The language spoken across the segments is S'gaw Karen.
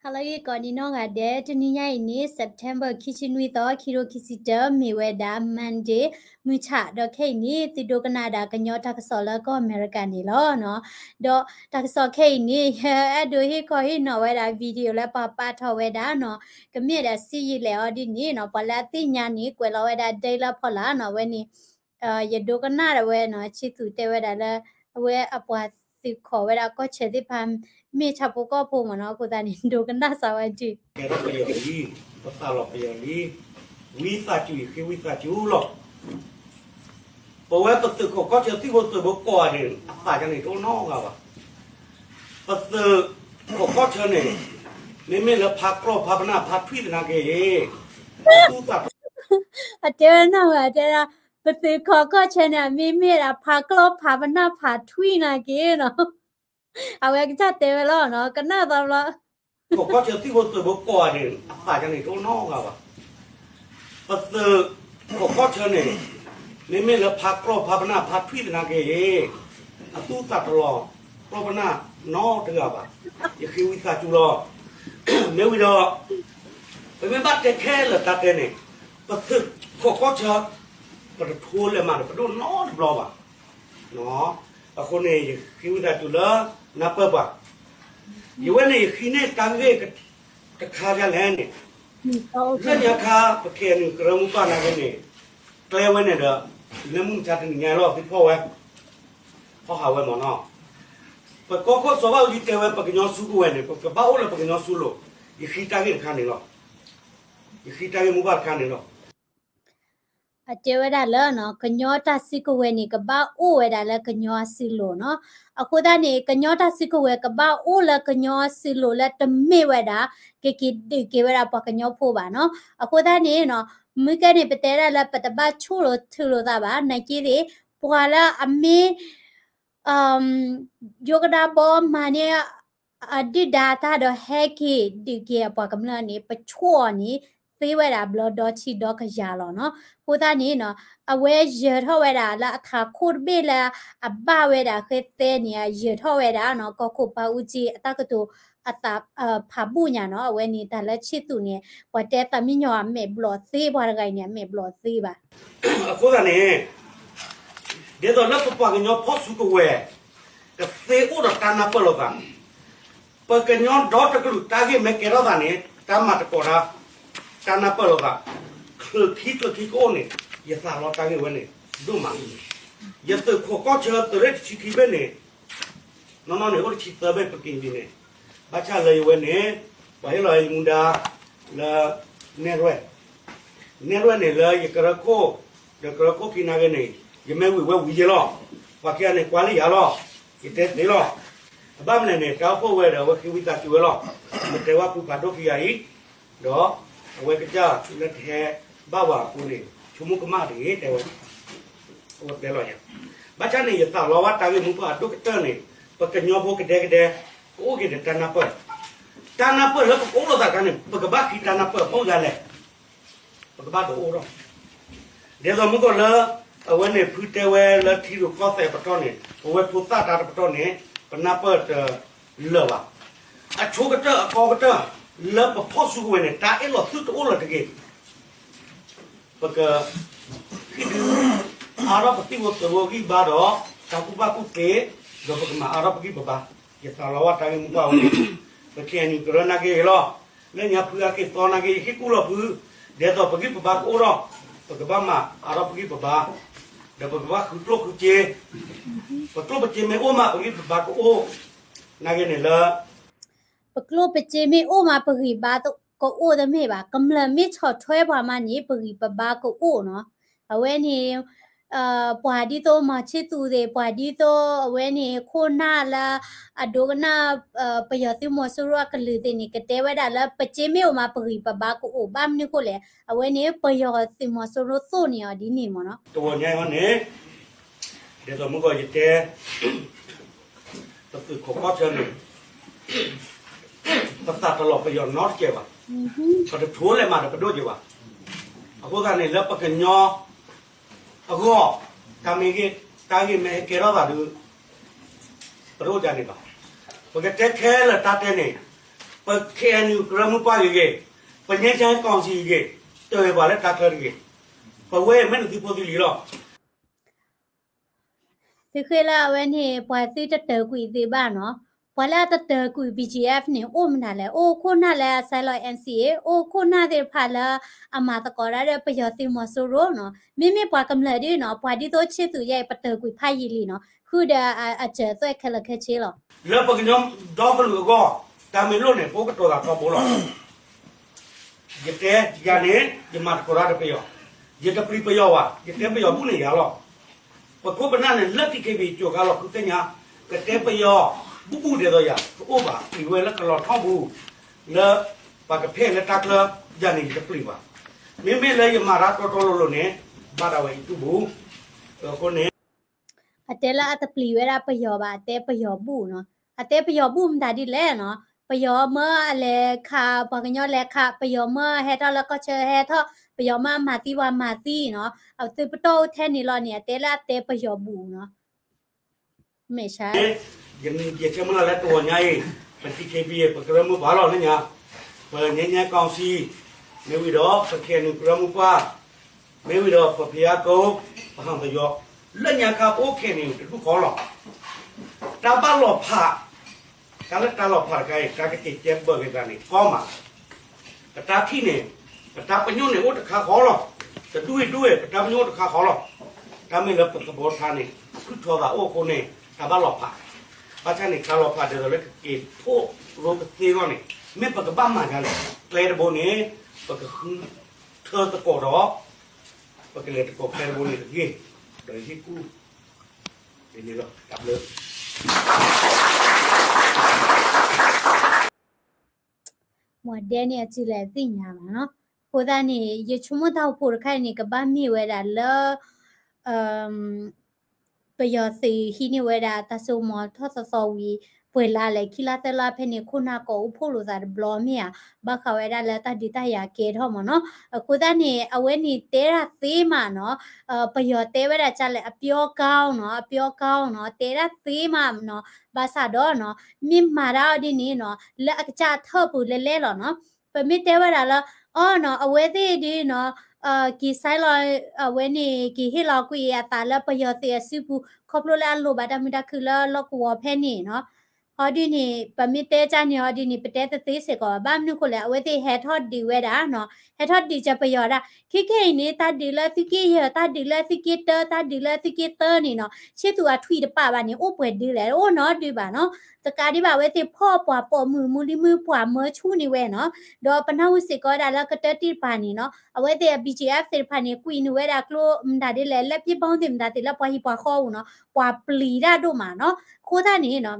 ဟါလၢအဂ့ၤကိးဒံးနီၢ်ဂၤဒဲး, တနံၤညါအံၤန့ၣ် September ခံဆံနွံသီ ခံကထိခံဆံတၢ မ့ၢ်ဝဲဒၣ် Monday မုၢ်ဆၣ်, ဒီးခဲအံၤန့ၣ် သုဒိကနၣ်ဒၣ်ကညီတၢ်ကစီၣ်လၢကီၢ်အမဲရကၤန့ၣ်လီၤ. ဒီးတၢ်ကစီၣ်ခဲအံၤန့ၣ် ယအဲၣ်ဒိးဟ့ၣ်ခီဟ့ၣ်နီၤဝဲဒၣ် video လၢပှၤပာ်ထီၣ်ဝဲဒၣ်နီၤ, ကမ့ၢ်ဒၣ်စံယံာ်လဲၣ်အီၤဒ်န့ၣ်နီၤ, ပှၤလၢအသ့ၣ်ညါန့ၣ် ကွဲးလီၤဝဲဒၣ်ဒ်လၢဖီလာ်နီၤ, အဝဲန့ၣ် ယဒိကနၣ်ဒၣ်ဝဲနီၤ, ဆံသူးတဲဝဲဒၣ်လၢ အဝဲအပှၤသုးခိးဝဲဒၣ်ကီၢ်ဆၢသ့ၣ်တဖၣ် မ့ၢ်ဆၣ်ဖိကီၢ်ဖိမ့ၢ်နီၤ, အဃိသတးန့ၣ် ဒိကနၣ်စၢၤဝဲဒၣ် ကဲထီၣ်ပယီၤလံ, ပသးလီၤပယီၤလံ, ဝံသးစူၤ ယဃ့ဝံသးစူၤလီၤ. ပဝဲပသုးခိးကီၢ်ဆၢသုးဖိသုးဖိကိးဂၤန့ၣ် အသးန့ၣ်တအိၣ်နီတဂၤဘၣ်. ပသုးခိးကီၢ်ဆၢန့ၣ် မ့မ့ၢ်လၢဖးကျီၢ်ဖးပနၢ်ဖးထွံၣ်သနာ်က့ အသူၣ်သး အတဲဝဲနီၤဝဲတဲဒၣ်, ပသုးခိးကီၢ်ဆၢန့ၣ် မ့မ့ၢ်ဒၣ်ဖးကျီၢ်ဖးပနၢ်ဖးထွံၣ်သနာ်က့နီၤ, အဝဲကစၢ်တဲဝဲလီၤနီၤ, ကနၣ်သီဘျီ ခိးကီၢ်ဆၢသုးဖိသုးဖိကိးဂၤန့ၣ် အသးန့ၣ်တအိၣ်နီတဂၤဘၣ်. ပသုးခိးကီၢ်ဆၢန့ၣ် မ့မ့ၢ်လၢဖးကျီၢ်ဖးပနၢ်ဖးထွံၣ်သနာ်က့ အသူၣ်သးတလီၤကျီၢ်ပနၢ်နီတဂၤဘၣ်. ယဃ့ဝံသးစူၤလီၤ. မ့ၢ်ဝံၤဒီး ပမ့ၢ်ဘၣ်တဲခဲလၢာ်တၢ်တဲန့ၣ် ပသုးခိးကီၢ်ဆၢ ပတထိလဲၤမၤဒီးပဒိၣ်နီတဘျီဘၣ်. အဃိန့ၣ် ယဃ့ဝံသးစူၤလၢနၢ်ပၢၢ်ပှၤ, ယဝဲန့ၣ်ယဃ့န့ၢ်တၢ်ဂ့ၢ်တခါဒ်လဲၣ်န့ၣ်, လၢညါခါ ပ KNU ကရၢမိၢ်ပှၢ်နာ်က့န့ၣ် ကျဲဝဲန့ၣ်ဒီး လၢမုၢ်မဆါတနံၤညါလီၤ သုဖီၣ်ဝဲ, ဖီၣ်ဟးဝဲမ့ၢ်နီၤ, ပကီၢ်ခိၣ်စီၤဘၣ်အူကၠံတဲဝဲ ပကညီစုကဝဲၤန့ၣ် ပကဘၣ်အိၣ်လၢပကညီစုလိၤ, ယဃ့တၢ်ဂ့ၢ်တခါန့ၣ်လီၤ. ယဃ့တၢ်ဂ့ၢ်မိၢ်ပှၢ်တခါန့ၣ်လီၤ. အတဲဝဲဒၣ်လၢ ကညီတၢ်စုကဝဲၤန့ၣ် ကဘၣ်အိၣ်ဝဲဒၣ်လၢကညီအစုလိၤနီၤ. အဃိသတးန့ၣ် ကညီတၢ်စုကဝဲၤကဘၣ်အိၣ်လၢကညီအစုလိၤလၢတမ့ၢ်ဝဲဒၣ် ကက့ၤဒုးက့ၤဝဲဒၣ်ပှၤကညီဖိဘၣ်နီၤ. အဃိသတးန့ၣ် မုၢ်ကဲန့ၣ် ပတဲဒၣ်လၢပတဘၣ်ဆိၣ်လိာ်ထုးလိာ်သးဘၣ်, နာ်က့သ့ၣ် ပှၤလၢအမ့ၢ် ယိကဒါဘီမၤန့ၢ် အဒုၣ်ဒါတၢ်ဒီးဟဲက့ၤဒုးက့ၤအပှၤကမျၢၢ်န့ၣ် ပဆိၣ်အီၤန့ၣ် သ့ဝဲဒၣ်ဘျီဒီထံဒီကယၤလီၤနီၤ. အဃိသတးန့ၣ် အဝဲယၢၤထီၣ်ဝဲဒၣ်လၢအခးခိၣ်တဘ့ၣ်လၢအဘၣ်ဝဲဒၣ်ဃဲသဲန့ၣ် ယၢၤထီၣ်ဝဲဒၣ်နီၤ ကီၢ်ခိၣ်ပၢ်အူကၠံအတၢ်ကတိၤအသး ဖးဘူၣ်ညါနီၤ. အဝဲန့ၣ်တၢ်လၢဆံသူးန့ၣ် ပှၤတဲသးမံညီၤအမဲာ်ဘျီၣ်သ့ ပှၤတဂၤအံၤန့ၣ် အမဲာ်ဘျီၣ်သ့ဘၣ်. အဃိသတးန့ၣ် ဒ်သိးလၢပပှၤကညီဖီၣ်စုကဝဲၤ ကသ့အိၣ်ဒီးတၢ်နၢ်ပၢၢ်လိာ်သး, ပကညီဒီတကလုာ်တၢ်ဂ့ၢ်မ့ၢ်ကဲထီၣ်သးန့ၣ် တၢ်မၤသကိးတၢ်, တၢ်နၢ်ပၢၢ်လိာ်သး, ချၢၣ်ခံချၢၣ်ခံကအိၣ်န့ၣ် ယသးလီတၢ်ဂ့ၢ်ဝဲန့ၣ် ဒိၣ်မး, ယသုးခိးကီၢ်ဆၢသုးရ့ၣ်တဆံခံဘ့ၣ်န့ၣ် နီၢ်နီၢ်န့ၣ် အိၣ်တဆံသၢဘ့ၣ်ပက့ၤဒ်န့ၣ်, ဘၣ်ဆၣ်လၢယဝဲန့ၣ် ပှၤဟ့ၣ်လီၤယမူဒါ လၢ နဲၣ်ရွဲၣ်, နဲၣ်ရွဲၣ်န့ၣ်လၢယကရၢခိၣ် ဒီးကရၢခိၣ်ခံနာ်က့န့ၣ် ယမ့ၢ်ဝံၤဝဲဝံၤယဲလီၤ, ပှၤခံဂၤန့ၣ်ကွၢ်လၢယၤလီၤ, ယတဲသ့လီၤ, အဘၣ်မနုၤလဲၣ်န့ၣ် တၢ်အိၣ်ဖှိၣ်ဝဲဒီးအဝဲဃ့ဝံသးစူၤဝဲလီၤ, မ့ၢ်တဲဝဲဖုဖးဒိၣ်ခံဂၤအံၤ ဒီးအဝဲကစၢ်လၢတဟဲဘၣ်ဝဲအဃိန့ၣ် ဆိကမိၣ်ကမၣ်တဂ့ၤတဲဝဲ, အဝဲတဲလီၤယၤ, ဘၣ်ဆၣ်န့ၣ် ယသးလီဝဲတၢ်ဂ့ၢ်မိၢ်ပှၢ်အဒိၣ်ကတၢၢ်န့ၣ် ပကညီဖိကဒဲကဒဲ ကအိၣ်က့ၤဒီးတၢ်နၢ်ပၢၢ်, တၢ်နၢ်ပၢၢ်လၢပကအိၣ်လိာ်သးတခါန့ၣ် ပကဘၣ်ဃ့တၢ်နၢ်ပၢၢ်အဖိဂၤလဲၣ် ပကဘၣ်တအိၣ်ထီၣ်, ဒ်သိးမုၢ်ကီၢ်လၢ အဝဲန့ၣ်ဖုတဲဝဲလၢထံရူၢ်ကီၢ်သဲးပတီၢ်န့ၣ် ပဝဲဖိသၣ်တၢ်တပတီၢ်န့ၣ် ပနၢ်ပၢၢ်တလၢာ်ဘၣ်, အဆိကတၢၢ်အကီကတၢၢ် လၢပဖီၣ်စုကဝဲၤန့ၣ် တၢ်အ့ၣ်လိာ်သုတအိၣ်လၢၤတဂ့ၤ, ပက အါထီၣ်ပသံၣ်ဖိသုးဖိဂံၢ်ဘါဒီး တၢ်ကူၣ်ဘၣ်ကူၣ်သ့, ဒီးပကမၤအါထီၣ်ပဂံၢ်ပဘါ, ယသးလီဝဲတၢ်ဂ့ၢ်မိၢ်ပှၢ်ဝဲန့ၣ်, ပခဲအံၤန့ၣ်ကရၢနာ်က့ဂ့ၤလီၤ, လၢညါဖုအက့ၤသီနာ်က့ ယဟ့ၣ်ကူၣ်လီၤဖု, ဒ်သိးပဂံၢ်ပဘါကအိၣ်ထီၣ်, ပကဘၣ်မၤအါထီၣ်ပဂံၢ်ပဘါ, ဒီးပကဘၣ်ဃုကျိၣ်ဃုစ့, ပကျိၣ်ပစ့မ့ၢ်အိၣ်မး ပဂံၢ်ပဘါကအိၣ်, နာ်က့န့ၣ်လၢ ပကျိၣ်ပစ့မ့ၢ်အိၣ်မး ပဂံၢ်ဘါကအိၣ်တမ့ၢ်ဘၣ်, ကမျၢၢ်မ့ၢ်ဆီၣ်ထွဲပှၤမးန့ၣ် ပဂံၢ်ပဘါကအိၣ်နီၤ, အဝဲန့ၣ် ပှၤဒ်သိးမီၤဆံၣ်သူးသ့ၣ် ပှၤဒ်သိးအဝဲန့ၣ် ခိၣ်နၢ်လၢ အဒိကနၣ် ပယီၤသုးမီၤစိရိၤအကလုၢ်သ့ၣ်န့ၣ် ကတဲဝဲဒၣ်လၢ ပစ့မ့ၢ်အိၣ်မး ပဂံၢ်ပဘါကအိၣ် ဘၣ်မနုၤဃိလဲၣ်, အဝဲန့ၣ် ပယီၤသုးမီၤစိရိၤသိၣ်န့ၢ်အီၤဒ်န့ၣ်မ့ၢ်နီၤ. တဂီၤညါအံၤန့ၣ် ဒ်သိးမုၢ်ကီၢ်ယတဲ ပသုးခိးကီၢ်ဆၢန့ၣ် ပသးတလီၤပယီၤနီတစဲးဘၣ်, ပတထိလဲၤမၤဒီးပဒိၣ်က့ၤဘၣ်, အဃိသတးန့ၣ် လၢပကညီအဂီၢ် တၢ်မ့ၢ်ဂ့ၤ တၢ်ဂ့ၢ်မ့ၢ်ဟဲကဲထီၣ်သးဒီး ပတအိၣ်ဒ်န့ၣ်ဘၣ်, ပကတဲခဲလၢာ်တၢ်တဲန့ၣ် ပ K N U ကရၢမိၢ်ပှၢ်ဂ့ၤဂ့ၤ, ပ ငြိမ်းချမ်းရေးကောင်စီ ဂ့ၤဂ့ၤ, တၢ်ဝဲပှၤလၢတၢ်ချၢတဂ့ၤ, ပဝဲမ့ၢ်နသုဖိသံလံၤလီၤ. သုဃ့လၢအဝဲန့ၣ် ပှၤသုတတၢၤကွံာ်သ့ဘၣ်နီၤ, ပှၤလၢအတတၢၤကွံာ် B G F န့ၣ် အိၣ်မနုၤလဲၣ်, အိၣ်ခိၣ်နၢ်လၢအ sign လီၤ N C A, အိၣ်ခိၣ်နၢ်သ့ၣ်တဖၣ်လၢအမၤသကိးတၢ်ဒီးပယီၤသုးမီၤစိရိၤနီၤ, မ့မ့ၢ်ပှၤကမျၢၢ်ဒ်နီၤ, ပှၤဒ်သိးဆ့သူးယဲအံၤ ပတၢၤကွံာ်ဖးယံာ်လံနီၤ, ဃုာ်ဒီးအစၢၤသွဲၣ်ခဲလၢာ်ခဲဆ့လီၤ. လၢပကညီဒီကလုာ်အဂီၢ်, တၢ်မ့ၢ်လိၣ်န့ၣ် ပအိၣ်ကတီၤသးထီဘိလီၤ. ယတဲယၤန့ၣ် ယမၤသကိးတၢ်ဒီးပယီၤ, ယတပျံၤပယီၤဘၣ်, ယတဲပယီၤဘူၣ်န့ၣ်ယၤလီၤ. ပခိၣ်ပနၢ်န့ၣ် လၢ T K P ကၠိၤခါလီၤ ဃုသ့ၣ်ညါ, ကတဲပယီၤဘူၣ်ဘူၣ်ဒ်သိးယၤ တအိၣ်ဘၣ်, ပျံၤဝဲလၢကလီၤထီၣ်ပူၤ, လၢပှၤကဖဲလၢတၢ်ချၢ, ယၤန့ၣ်ယတပျံၤဘၣ်. မ့မ့ၢ်လၢယမၤတၢ်တီတီလိၤလိၤန့ၣ်, ဘၣ်ဒၣ်ဝဲယတူၢ်ပူၤ, အဃိန့ၣ် အတဲလၢအတပျံၤဝဲဒၣ်ပယီၤဘၣ်, အတဲပယီၤဘူၣ်နီၤ, အတဲပယီၤဘူၣ်မတၤဒ်လဲၣ်နီၤ, ပယီၤမၢအလဲၤခး ပှၤကညီလဲၤခး, ပယီၤမၢဟဲထီၣ်လၢကီၢ်ဆၢဟဲထီၣ်, ပယီၤမၢအမၤသံပှၤမၤသံနီၤ, အသုပတီၢ်အိၣ်ထဲန့ၣ်လီၤန့ၣ် အတဲလၢအတဲပယီၤဘူၣ်နီၤ. မ့ၢ်ဆါ ယဆၢမုၢ်လၢ်လၢတဂီၤညါအံၤ, ပ T K P ပကရၢမိၢ်ပှၢ်လီၤလၢညါ, ပ ငြိမ်းချမ်းရေးကောင်စီ, မ့ၢ်ဝံၤဒီး ပ K N U ကရၢမိၢ်ပှၢ်, မ့ၢ်ဝံၤဒီး ပ ဖယါကိ, ပဟံၣ်သယီ, လၢညါခါပအိၣ်ခဲန့ၣ်တဒူၣ်ဃီလီၤ. တၢ်ဘၣ်လီၤဖး, တၢ်လၢတၢ်လီၤဖးတခါအံၤ တၢ်ကတဲာ်ကဲဘၢက့ၤသးန့ၣ် ကီမး ပတၢ်ထံၣ်န့ၣ်, ပတၢ်ပညိၣ်န့ၣ်အိၣ်တခါဃီလီၤ. တဒူၣ်အံၤဒူၣ်ဝဲ ပတၢ်ပညိၣ်အိၣ်တခါဃီလီၤ. တၢ်မ့ၢ်လၢပသဘီထါန့ၣ် ထုးထီသးအိၣ်အဃိန့ၣ် တၢ်ဘၣ်လီၤဖး, ဘၣ်ဆၣ်န့ၣ် တၢ်လီၤဖးဒ်သိးလၢကက့ၤဖှိၣ်ရိကသ့အဂီၢ်န့ၣ် မ့ၢ်ပကဘၣ်မၤဒ်လဲၣ်, ကျဲတဘိန့ၣ် ပကဃုထၢသကိးဒီး ပကလဲၤသကိးကျဲတဘိန့ၣ်တဂ့ၤ, ဒီးဟ့ၣ်ကူၣ် ဒ်န့ၣ်လီၤ. တၢ်ဘျုး မ့ၢ်ဒ်န့ၣ် အစုလဲၣ်သ့ၣ်ညါဘၣ်နီၤ. အဃိသတးန့ၣ် ယဆိကမိၣ်တၢ်အိၣ်ဖှိၣ်တခါအံၤန့ၣ် ကဘၣ်မ့ၢ်ဝဲဒၣ်လၢ ပယီၤသုးဟံးန့ၢ်ဝဲဒၣ်တၢ်စိကမီၤထီၣ်သီသီဝံၤ ပှဲၤလါလဲၣ် ခံလါသၢလါဖဲန့ၣ် ခိၣ်နၢ်ကိးအိၣ်ဖှိၣ်လိာ်သးတဘျီမ့ၢ်ဧါ, ဘၣ်ဃးဝဲဒၣ်လၢတၢ်ဒုးတၢ်ယၤကဲထီၣ်မ့ၢ်နီၤ. အဃိသတးန့ၣ် အဝဲန့ၣ်တဲဒၣ်သ့မးနီၤ, ပယီၤတဲဝဲဒၣ်ကလဲၣ် အပျီကီနီၤ, အပျီကီနီၤ, တဲဒၣ်သ့မးနီၤ, ဘၣ်ဆၣ်ဒီးနီၤ မ့ၢ်မၤတၢ်အီၤဒ်န့ၣ်နီၤ လၢအကစၢ်အထၢၣ်ပူၤလဲၣ်လဲၣ်လီၤနီၤ. ပမ့ၢ်တဲဝဲဒၣ်လၢ အီနီၤ အဝဲသ့ၣ်ဒ်နီၤ က့ၤ sign လီၤ အဝဲန့ၣ် က့ၤဟ့ၣ်လီၤကွံာ်အသးလၢပယီၤသုးအစုပူၤ ခီဖျိလၢအလိၣ်ဘၣ်တၢ်မုာ်တၢ်ခုၣ်လၢလီၢ်ကဝီၤဖဲန့ၣ်နီၤ. အီၤဒ်န့ၣ် ပမ့ၢ်တဲကၢ်န့ၣ် အီၤဒ်န့ၣ် ပတဲတသ့စ့ၢ်ကီးဘၣ်. ဘၣ်မနုၤဃိလဲၣ် အဝဲသ့ၣ်ဟဲထီၣ်ဒုးဝဲဒၣ်နီၤ, ဟဲထီၣ်ဒုးကၢပယီၤဒၣ် ခဲခဲအံၤန့ၣ် တၢ်ဒုးလၢသုးက့ယဲၢ်, တၢ်ဒုးလၢသုးက့တၢ, တၢ်ဒုးလၢသုးက့သၢန့ၣ်နီၤ, ဆ့သူးအထွံၣ်တပာ်ဘၣ်န့ၣ် အိၣ်ပှဲၤဒုလဲၣ်, အိၣ်နီတဒုဘၣ်နီၤ. တကးဒံးဘၣ် အဝဲသ့ၣ်ဖီၣ်ပှၤပိာ်မုၣ် မူလံမုၢ် ပှၤမၢဆူၣ်န့ၢ်ဝဲနီၤ. ဒီးပနၢ်ဟူစ့ၢ်ကီးဝဲဒၣ်လၢကတၢၢ်တံၢ်တပၤန့ၣ်နီၤ အဝဲသ့ၣ်အ B G F သ့ၣ်တဖၣ်န့ၣ် ကွံာ်နုာ်ဝဲဒၣ်ကျိမတၤဒ်လဲၣ် လၢပျံၤဘီသ့ၣ်မတၤသ့ၣ်လၢပှၤဟံၣ်ပှၤဃီပူၤနီၤ, ပှၤပျံၤတၢ်ဒိၣ်မးနီၤ. အဃိသတးန့ၣ်နီၤ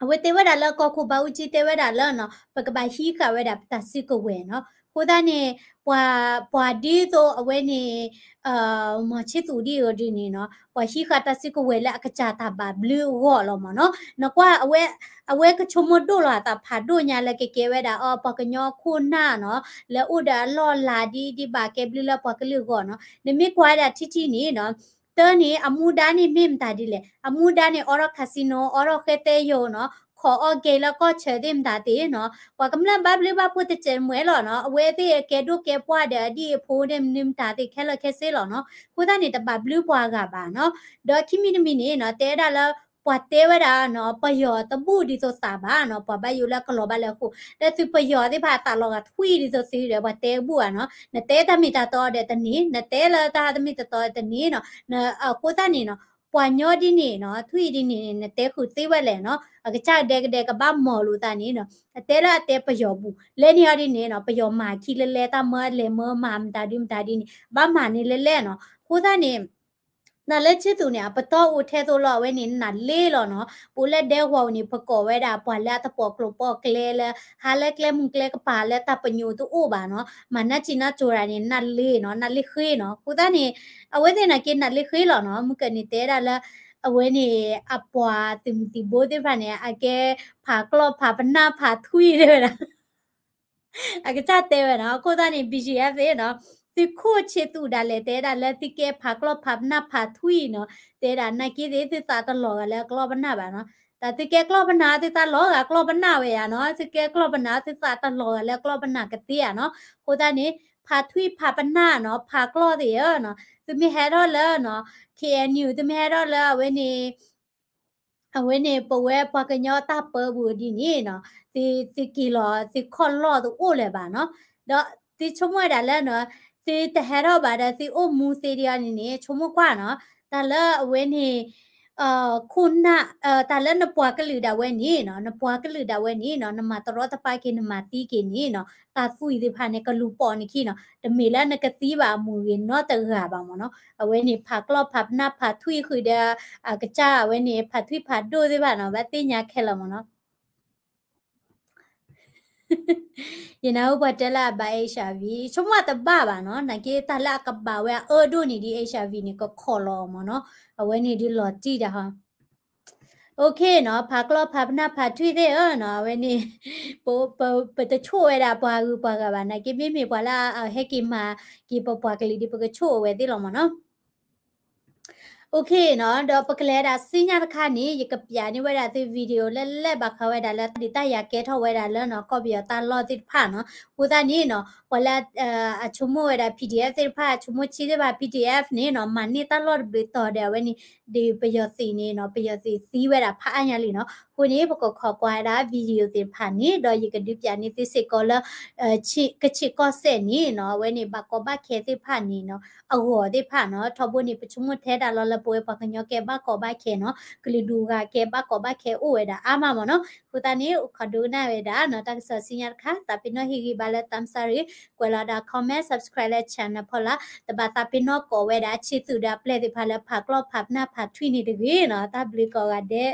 အဝဲတဲဝဲဒၣ်လၢကီၢ်ခိၣ်ဘးအူကၠံတဲဝဲဒၣ်လၢနီၤ ပကဘၣ်ဟံးဃာ်ဝဲဒၣ်ပတၢ်စုကဝဲၤနီၤ. အဃိသတးန့ၣ် ပှၤ ပှၤဒ်သိးအဝဲန့ၣ် မီၤဆ့သူးဒ်အံၤဒ်န့ၣ်နီၤ ပှၤဟံးဃာ်တၢ်စုကဝဲၤလၢအကစၢ်တၢ်ဘၣ်ဘျုးအဂီၢ်လီၤမ့ၢ်နီၤ. နကွၢ် အဝဲ အဝဲကဆိကမိၣ်ဒိၣ်လီၤအသးဖးဒိၣ်ညါလၢကကဲဝဲဒၣ်အီၤ ပှၤကညီခိၣ်နၢ်နီၤ လၢအိၣ်ဒီးအလီၢ်အလၤဒ်ဒ်ဘၣ်ကဲဘျုးလၢပှၤကလုာ်အဂီၢ်နီၤ. နမ့ၢ်ကွၢ်ဝဲဒၣ်ထံထံန့ၣ်နီၤ တၢ်န့ၣ် အမူဒါန့ၣ်မ့ၢ်မတၤဒ်လဲၣ်, အမူဒါန့ၣ် အိးထီၣ် casino အိးထီၣ်ဃဲသဲယိာ်နီၤ, ခိးအီၣ်ကဲလၢကီၢ်ဆၢသ့ၣ်မတၤသ့ၣ်နီၤ, ပှၤကမျၢၢ်ဘၣ်ဘျုးဘၣ်ဖှိၣ်တစဲးမွဲလီၤနီၤ. အဝဲသ့ၣ်ကဲဒိၣ်ကဲပှၢ်ဒီးအဒံၣ်အဖိဒ်မနုၤမတၤသ့ၣ်ခဲလၢာ်ခဲဆ့လီၤနီၤ. အဃိသတးန့ၣ် တဘၣ်ဘျုးပှၤဂၤဘၣ်နီၤ. ဒီးခံမံၤတမံၤန့ၣ်နီၤ တဲဝဲဒၣ်လၢ ပှၤတဲဝဲဒၣ်နီၤ ပယီၤတဘူၣ်ဒ်သိးသးဘၣ်နီၤ, ပှၤဘၣ်ယိၣ်လၢကလီၤဘၣ်လၢအဃိ, ဒီးသုပယီၤသ့ၣ်တဖၣ်အသးလီၤဂာ်ထွံၣ်ဒ်သိးသုဒီး ပှၤတဲဘူၣ်ဧါနီၤ, နတဲတၢ်မ့ၢ်တၢ်တီဒီးတန့ၢ်, နတဲလၢတၢ်တမ့ၢ်တတီဒီးတန့ၢ်နီၤ. အဃိသတးန့ၣ်နီၤ ပှၤညီဒ်န့ၣ်နီၤ ထွံၣ်ဒ်န့ၣ်န့ၣ် နတဲဃုာ်သ့ဝဲလဲၣ်နီၤ, အကစၢ်ကဒဲကဒဲကဘၣ်မီၤလိာ်သးန့ၣ်နီၤ, အတဲလၢအတဲပယီၤဘူၣ်, လဲၤန့ၢ်အီၤဒ်န့ၣ်နီၤ ပယီၤမၤခံလဲၤလဲတၢ်မၢလဲၤမၢမၤမတၤဒုမတၤဒ်န့ၣ် ဘၣ်မၤန့ၢ်လဲၤလဲနီၤ. အဃိသတးန့ၣ် တၢ်လၢဆ့သူးန့ၣ် အပတီၢ်အိၣ်ထဲသိးလီၤ အဝဲန့ၣ် နးလ့လီၤနီၤ. ပအိၣ်လၢဒဲကဝီၤပူၤန့ၣ် ပကိးဝဲဒၣ်ပှၤလၢအတပိာ်ကျိၤပိာ်ကျဲလၢ ဟးလၢကျဲမုၢ်ကျဲကပၤလၢတၢ်ပညိၣ်တအိၣ်ဘၣ်နီၤ, မၤနၢ်စံးနၢ်စိၤတၢ်န့ၣ် နးလ့နီၤ, နးလ့ဃ့နီၤ. အဃိသတးန့ၣ် အဝဲသ့ၣ်နာ်က့နးလ့ဃ့လီၤနီၤ. မုၢ်ကၢန့ၣ်တဲဒၣ်လၢ အဝဲန့ၣ် အပှၤသုးမုၢ်သံၣ်ဘိသ့ၣ်တဖၣ်န့ၣ် အကဲဖးကျီၢ်ဖးပနၢ်ဖးထွံၣ်တဲဝဲဒၣ် အကစၢ်တဲဝဲနီၤ. အဃိသတးန့ၣ် BGF သ့ၣ်နီၤ သုးခိၣ်ဆ့သူးဒၣ်လဲာ် တဲဒၣ်လၢသုကဲဖးကျီၢ်ဖးပနၢ်ဖးထွံၣ်နီၤ, တဲဒၣ်နာ်က့သ့ၣ် သုသးတလီၤဂာ်လၢအကျီၢ်ပနၢ်ဘၣ်နီၤ. တၢ်သုကဲကျီၢ်ပနၢ် သုသးလီၤဂာ်ကျီၢ်ပနၢ်ဝဲယၤနီၤ, သုကဲကျီၢ်ပနၢ် သုသးတလီၤဂာ်လၢကျီၢ်ပနၢ်ကသ့ဧါနီၤ. အဃိသတးန့ၣ် ဖးထွံၣ်ဖးပနၢ်နီၤ, ဖးကျီၢ်သ့ၣ်ဧၢနီၤ, သုမ့ၢ်ဟဲထီၣ်လၢနီၤ K N U သုမ့ၢ်ဟဲထီၣ်လၢအဝဲန့ၣ် အဝဲန့ၣ် ပဝဲပှၤကညီတၢ်ပၢပူၤဒ်န့ၣ်နီၤ, သု သုက့ၤလီၤ သုခီၣ်လီၢ်တအိၣ်လၢၤဘၣ်နီၤ. ဒီးသုဆိကမိၣ်ဝဲဒၣ်လၢနီၤ, သုတဟဲထီၣ်ဘၣ်ဒီးသုအိၣ်မူသ့ဒ်အံၤန့ၣ်န့ၣ် ဆိကမိၣ်ကွၢ်နီၤ, တၢ်လၢအဝဲန့ၣ် ခိၣ်နၢ် တၢ်လၢနပှၤကလုာ်ဒၣ်ဝဲန့ၣ်နီၤ, နပှၤကလုာ်ဒၣ်ဝဲန့ၣ်နီၤ, နမၤတရီတပါက့ၤ နမၤသံက့ၤန့ၣ်နီၤ, တၢ်သွံၣ်သ့ၣ်တဖၣ်န့ၣ် ကလူၤပိာ်နခံနီၤ, တမ့ၢ်လၢနကသံဘၣ်အမူးဂ့ၤနီတဂၤဘၣ်မ့ၢ်နီၤ. အဝဲန့ၣ် ဖးကျီၢ်ဖးပနၢ်ဖးထွံၣ်ဃုာ်ဒီး အကစၢ်အဝဲန့ၣ် ဖးထွံၣ်ဖးဒိၣ်သ့ၣ်တဖၣ်နီၤ, ဘၣ်သ့ၣ်ညါခဲလၢာ်မ့ၢ်နီၤ. ယနၢ်ဟူပှၤတဲလၢအဘၣ် H I V ဆိကမိၣ်တဘၣ်ဘၣ်နီၤ, နာ်က့တၢ်လၢအကဘၣ်ဝဲအအၢဒိၣ်န့ၣ်ဒ် H I V န့ၣ် ကခိးလီၤမ့ၢ်နီၤ, အဝဲန့ၣ်ဒ်လီၤတံၢ်တၢ်ဟီ OK နီၤ, ဖးကျီၢ်ဖးပနၢ်ဖးထွံၣ်သ့ၣ်ဧၢနီၤ, အဝဲန့ၣ် ပ ပ ပတဆိၣ်ဝဲဒၣ်ပှၤဂုၤပှၤဂၤဘၣ်, နာ်က့မ့မ့ၢ်ပှၤလၢအဟဲက့ၤမၤက့ၤပပှၤကလုာ်ဒ် ပကဆိၣ်အဝဲသ့ၣ်လီၤမ့ၢ်နီၤ. OK နီၤ, ဒီးပကလဲၤဒၣ်ဆူညါတခါန့ၣ် ယကပျးန့ၢ်ဝဲဒၣ်သု video လၢလဲၣ်ဘၣ်ဃးဝဲဒၣ်လၢတၢ်ဒုးတၢ်ယၤကဲထီၣ်ဝဲဒၣ်လၢနီၤ ကီၢ်ပယီၤတၢ်လီၢ်သ့ၣ်တဖၣ်နီၤ. အဃိသတးန့ၣ်နီၤ ပှၤလၢ အဆိကမိၣ်ဝဲဒၣ် P D F သ့ၣ်တဖၣ် အဆိကမိၣ်ဆံးသ့ၣ်တဖၣ် P D F န့ၣ်နီၤ မၤန့ၢ်တၢ်လီၢ်တဘျုးတီၤဒီးအဝဲန့ၣ် ဒ်ပယီၤသုးန့ၣ်နီၤ ပယီၤသုးသံဝဲဒၣ်ဖးအါညါလံနီၤ. အဃိန့ၣ် ပကခိးကွၢ်ဝဲဒၣ် video သ့ၣ်တဖၣ်န့ၣ် ဒီးယကဒုးပျးန့ၢ်သုစ့ၢ်ကီးလၢ ကခ့ၣ်ကီၢ်စဲၣ်န့ၣ်နီၤ အဝဲန့ၣ် ဘၣ်ကီဘၣ်ခဲသ့ၣ်တဖၣ်န့ၣ်နီၤ အဂီၢ်သ့ၣ်တဖၣ်နီၤ. ထီဘိန့ၣ် ပဆိကမိၣ်ထဲဒၣ်လီၤလၢပဝဲပှၤကညီကဲဘၣ်ကီဘၣ်ခဲနီၤ ကလုာ်ဒူၣ်ဂၤကဲဘၣ်ကီဘၣ်ခဲအိၣ်ဝဲဒၣ်အါမးမ့ၢ်နီၤ. အဃိသတးန့ၣ် အိၣ်ခိးဒိကနၣ်ဝဲဒၣ်နီၤ တၢ်ကစီၣ်ဆူညါတခါ သးပ့ၤနီၣ်ဟ့ၣ်ဂံၢ်ဘါလၢ သးစၢ်ရ့ ကွဲးလီၤဒၣ် comment subscribe လၢ channel ဖီလာ် တဘၣ်သးပ့ၤနီၣ်ကိးဝဲဒၣ် ဆံးသူၣ်ဒီးအပျဲၢ်သ့ၣ်တဖၣ်လၢဖးကျီၢ်ဖးပနၢ်ဖးထွံၣ်န့ၣ်တဂ့ၤနီၤ. တၢ်ဘျုးကိးဂၤဒဲး